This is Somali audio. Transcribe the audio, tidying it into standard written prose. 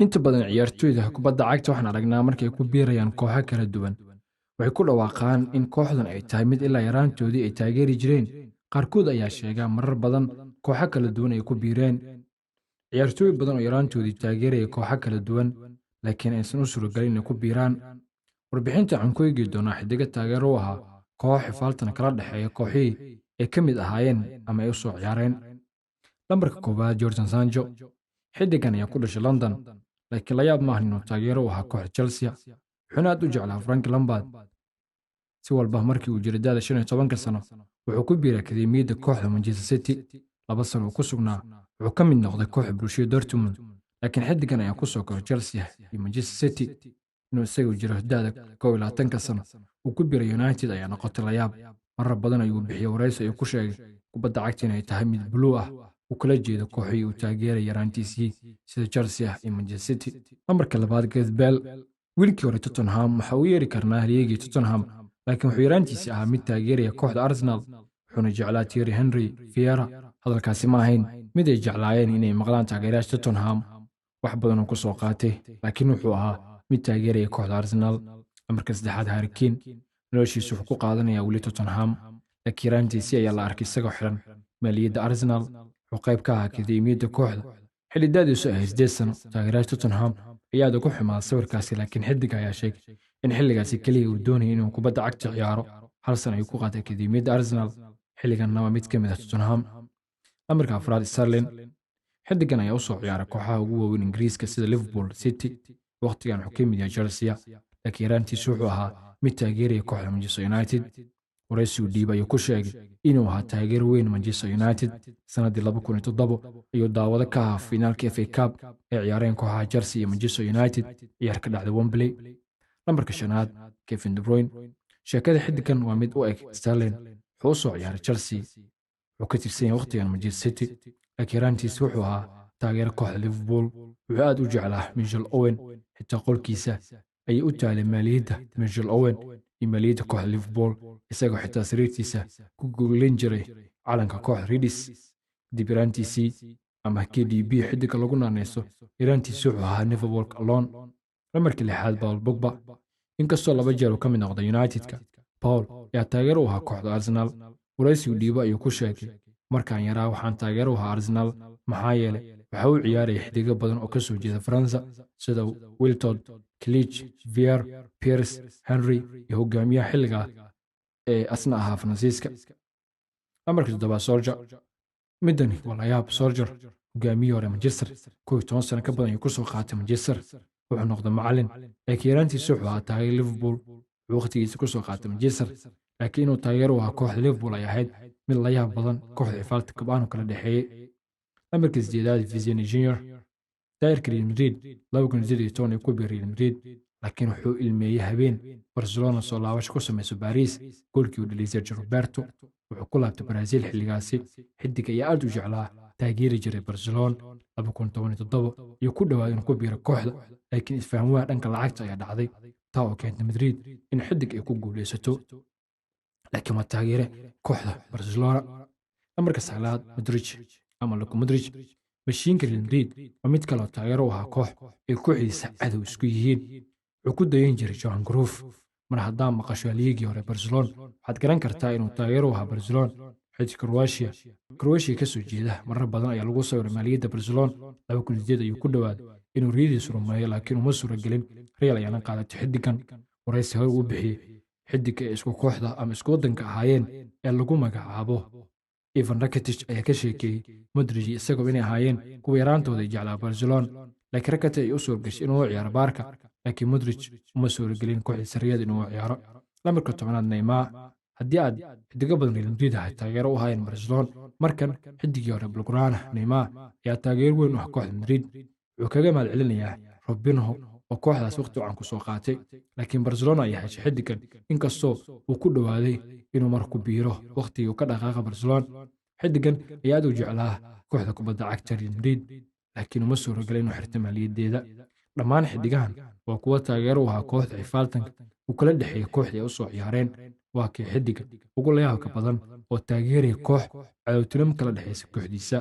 Inta badan ciyaartoyda kubadda cagta waxaan aragnaa markay ku biirayaan kooxo kala duwan, waxay ku dhawaaqaan in kooxdan ay tahay mid ilaa yaraantoodii ay taageeri jireen. Qaarkood ayaa sheega marar badan kooxo kala duwan ay ku biireen. Ciyaartooy badan oo yaraantoodii taageeraya kooxo kala duwan, laakiin aysan u suuragelin inay ku biiraan. Warbixinta waxaan ku eegi doonaa xiddigo taageero u ahaa kooxo xifaaltan kala dhexeeya kooxihii ay ka mid ahaayeen ama ay u soo ciyaareen. Lambarka koowaad, Jadon Sancho. Xiddigan ayaa ku dhashay London, laakiin la yaab maahan inuu taageero u ahaa kooxda Chelsea, wuxuuna aad u jeclaa Frank Lampard. Si walba, markii uu jiray da'da 15-ka sano, wuxuu ku biiray akademiyadda kooxda Manchester City. 2 sano uu ku sugnaa, wuxuu ka mid noqday kooxda Borussia Dortmund, laakiin xiddigan ayaa ku soo koray Chelsea iyo Manchester City. Inuu isagu jiro da'da 21-ka sano uu ku biiray United ayaa noqotay layaab. Marar badan ayuu bixiyey waraysi ayuu ku sheegay kubadda cagta inay tahay mid blue ah, uu kala jeedo kooxihii uu taageeray yaraantiisii sida Chelsea iyo Manchester City. Lambarka labaad, Gareth Bale. Wiilkii hore Tottenham waxa uu yeeri karnaa halyeegii Tottenham, laakiin wuxuu yaraantiisii ahaa mid taageeraya kooxda Arsenal, wuxuuna jeclaa Thierry Henry Vieira. Hadalkaasi ma ahayn mid ay jeclaayeen inay maqlaan taageerayaasha Tottenham. Wax badan uu ku soo qaatay, laakiin wuxuu ahaa mid taageeraya kooxda Arsenal. Lambarka saddexaad, Harry Kane. Noloshiisu wuxuu ku qaadanayaa weli Tottenham, laakiin yaraantiisii ayaa la arkay isagoo xiran maaliyadda Arsenal. Wuxuu qayb ka ahaa akademiyadda kooxda xilli da'diisu ahayd 8 sano. Taageerayaasha Tottenham ayaa aad ugu xumaaday sawirkaasi, laakiin xiddiga ayaa sheegay in xilligaasi keliya uu doonayay inuu kubadda cagta ciyaaro. Hal sano ayuu ku qaatay akademiyadda Arsenal, xilliganna waa mid ka mid ah Tottenham. Lambarka afraad, Sterling. Xiddigan ayaa usoo ciyaaray kooxaha ugu waaweyn Ingiriiska sida Liverpool, City. Waqtigan wuxuu ka mid yahay Chelsea, laakiin yaraantiisu wuxuu ahaa mid taageeraya kooxda Manchester United. Waraysigu dhiib ayuu ku sheegay inuu ahaa taageer weyn Manchester United. Sanadii 2007 ayuu daawado ka ahaa finaalka FA Cup ee ciyaareen kooxaha Chelsea iyo Manchester United, ciyaar ka dhacday Wembley. Lambarka shanaad, Kevin De Bruyne. Sheekada xiddigan waa mid u eg Sterling. Wuxuu u soo ciyaaray Chelsea, wuxuu ka tirsan yahay waqtigan Manchester City, laakiin yaraantiisa wuxuu ahaa taageero kooxda Liverpool. Wuxuu aad u jeclaa Michael Owen, xitaa qolkiisa ayay u taalay maaliyadda Michael Owen iyo maaliyadda kooxda Liverpool, isagoo xitaa sariirtiisa ku goglin jiray calanka kooxda Reds. Kadib yaraantiisii ama KDB xiddiga lagu naaneyso, yaraantiisi wuxuu ahaa "Never Walk Alone". Lambarka lixaad, Paul Pogba. Inkastoo laba jeer uu ka mid noqday United-ka, Paul ayaa taageero u ahaa kooxda Arsenal. Waraysigu dhiibo ayuu ku sheegay: "Markaan yaraa waxaan taageero u ahaa Arsenal, maxaa yeelay waxa uu ciyaaraya xidigo badan oo ka soo jeeda Faransa sida Wiltord, Klich, Vieira, Pires, Henry iyo hogaamiyaha xilligaa ee asna ahaa Faransiiska." Lambarka toddobaad, Solskjaer. Midani waa layaab. Solskjaer, hogaamiyihii hore Manchester, 11 sano ka badan ayuu kusoo qaatay Manchester, wuxuu noqday macalin, laakiin yaraantiisa wuxuu ahaa taageer Liverpool. Wuxuu waqtigiisa kusoo qaatay Manchester, laakiin inuu taageero u ahaa kooxda Liverpool ay ahayd mid la yaab badan, kooxda xifaalta kabaan kala dhexeeyey. Lambarka sideedaad, Vinicius Junior. Daayirka Real Madrid 2018 ay ku biiray Real Madrid, laakiin wuxuu ilmeeyey habeen Barcelona soo laabasho ku samayso Paris, goolkii uu dhaliyay Sergio Roberto. Wuxuu ku laabtay Brazil xilligaasi. Xiddig ayaa aad u jeclaa taageeri jiray Barcelona. 2017 iyo ku dhowaad inuu ku biiro kooxda, laakiin isfaham waa dhanka lacagta ayaa dhacday, taa oo keentay Madrid in xiddig ay ku guuleysato, laakiin waa taageere kooxda Barcelona. Lambarka sagaalaad, Modric ama Luka Modric. Mashiinka Real Madrid waa mid kale oo taageero u ahaa koox ay kooxdiisa cadow isku yihiin. Wuxuu ku dayan jiray Johan Cruyff. Mar haddaa maqasho halyeegii hore Barcelona, waxaad garan kartaa inuu taageero u ahaa Barcelona. Xididka Croatia ka soo jeeda marar badan ayaa lagu sawiray maaliyadda Barcelona. 2008 ayuu ku dhowaaday inuu riyadiisu rumeeyo, laakiin uma suuragelin. Real ayaana qaadatay xiddigan. Waraysi hore uu bixiyey xiddiga ee isku kooxda ama isku waddanka ahaayeen ee lagu magacaabo Ivan Rakitic ayaa ka sheekeeyey Modric isagoo inay ahaayeen kuwa yaraantooda ay jeclaa Barcelona, laakiin Rakitic ay u suuragashay inuu u ciyaaro Barca, laakiin Modric uma suuragelin kooxdiisa Riyad inuu u ciyaaro. Lambarka 10aad, Neymar. Haddii aad xidigo badan Real Madrid ahay taageero u ahaayeen Barcelona, markan xidigii hore Blaugrana Neymar ayaa taageero weyn u ah kooxda Madrid. Wuxuu kaga mahad celinayaa Robinho oo kooxdaas waqti wacan ku soo qaatay, laakiin Barcelona ayaa heshay xiddigan, inkastoo uu ku dhowaaday inuu mar ku biiro waqtigii uu ka dhaqaaqa Barcelona. Xiddigan ayaa aad u jeclaa kooxda kubadda cagta Real Madrid, laakiin uma suuragelin inuu xirto maaliyadeeda. Dhammaan xiddigahan waa kuwo taageero u ahaa kooxda xifaaltanka uu kala dhexeeyay kooxdii ay u soo ciyaareen. Waa kii xiddiga ugu layaabka badan oo taageeraya koox cadowtinimo kala dhexaysa kooxdiisa.